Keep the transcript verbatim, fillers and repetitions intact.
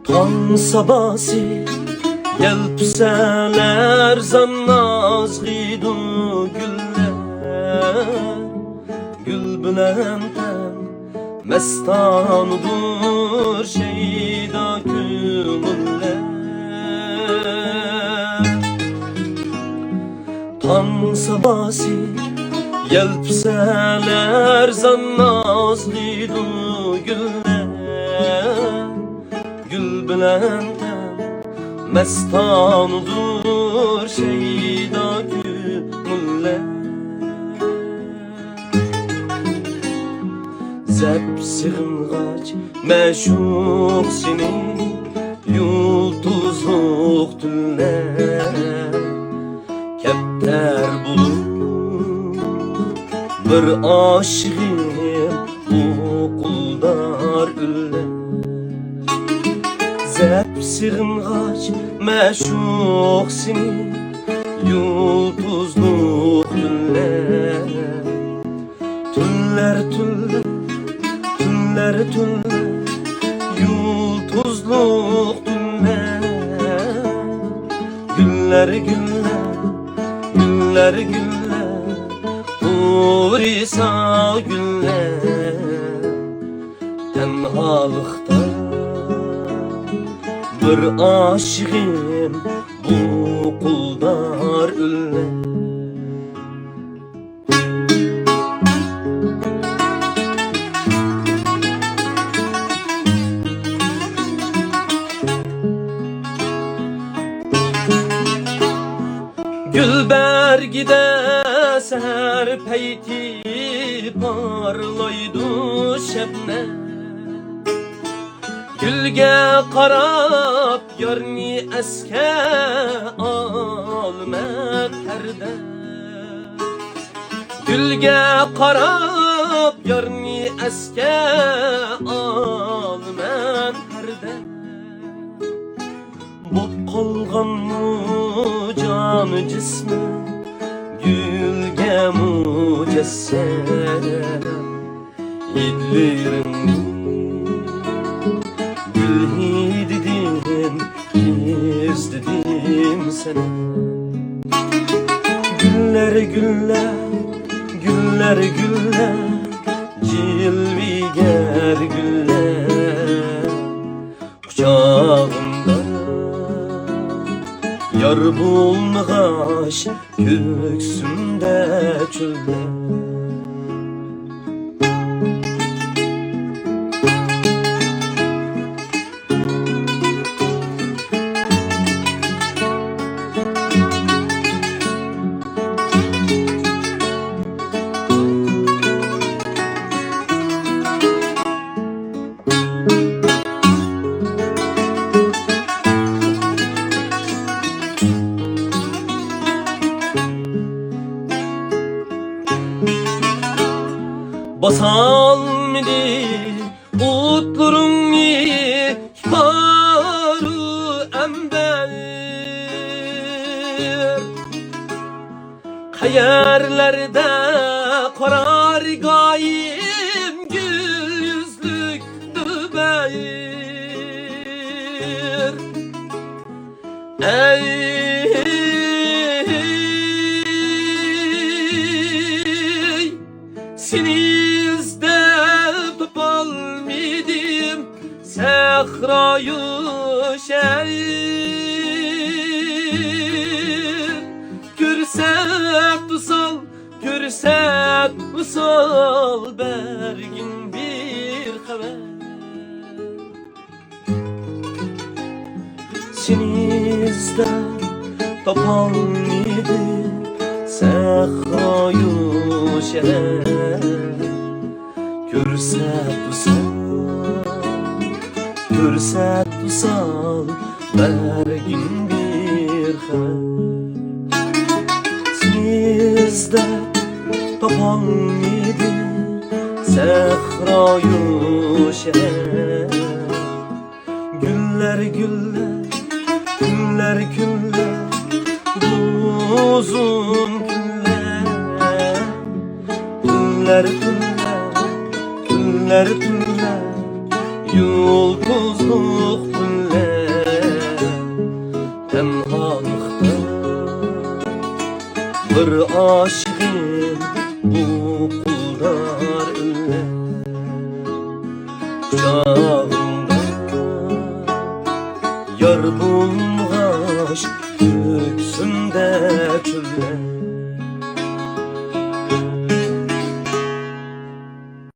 تاڭ ساباسى يەلپۈزەر زان نازغىدۇ گۈللەر، گۈل بىلەن تەڭ مەستانىدۇر شەيدا كۆڭۈللەر. تاڭ ساباسى يەلپۈزەر زان نازغىدۇ گۈللەر، گۈل بىلەن تەڭ مەستانىدۇر شەيدا كۆڭۈللەر. زەپ سېغىنغاچ مەشۇق سېنى يۇلتۇزلۇق تۈنلەر، كەپتەر بولۇپ بىر ئاشىقىم بۇقۇلدار ئۈنلەر. زەپ سېغىنغاچ مەشۇق سېنى يۇلتۇزلۇق تۈنلەر، تۈنلەر، تۈنلەر، تۈنلەر، تۈنلەر، يۇلتۇزلۇق تۈنلەر. گۈللەر، گۈللەر، گۈللەر، گۈللەر، قۇرۇسا گۈللەر. تەنھالىقتا بىر ئاشىقىم بۇقۇلدار ئۈنلەر. گۈل بەرگىدە سەھەر پەيتى پارلايدۇ شەبنەم. گۈلگە قاراپ يارنى ئەسكە ئالىمەن ھەردەم. گۈلگە قاراپ يارنى ئەسكە ئالىمەن ھەردەم. بوپ قالغانمۇ جانى جىسمى، گۈلگە مۇجەسسەم. ھىدلىرىڭنى گۈل ھىدىدىن ئىزدىدىم سەن. گۈللەر، گۈللەر، گۈللەر، گۈللەر، جىلۋىگەر گۈللەر. قۇچاغىمدا يار بولمىغاچ، كۆكسۈمدە چۆللەر. باسالمىدى ئوتلىرىڭنى كارۇ ئەمبەر. قەيەرلەردە قارار گايىم گۈل يۈزلۈك دىلبەر. ئەي، سېنى ئىزدەپ تاپالمىدىم، سەھرايۇ شەھەر. كۆرسەت ۋىسال، كۆرسەت ۋىسال، بەرگىن بىر خەۋەر. سېنى ئىزدەپ تاپالمىدىم، سەھرايۇ شەھەر. كۆرسەت ۋىسال، كۆرسەت ۋىسال، بەرگىن بىر خەۋەر. سېنى ئىزدەپ تاپالمىدىم، سەھرايۇ شەھەر. گۈللەر، گۈللەر، كۈنلەر، كۈنلەر، بۇ ئۇزۇن كۈنلەر. تۈنلەر، تۈنلەر، تۈنلەر، تۈنلەر، يۇلتۇزلۇق تۈنلەر. بىر ئاشىقىم بۇقۇلدار ئۈنلەر. قۇچاغىڭدا يار بولغاچ، كۆكسۈمدە چۆللەر.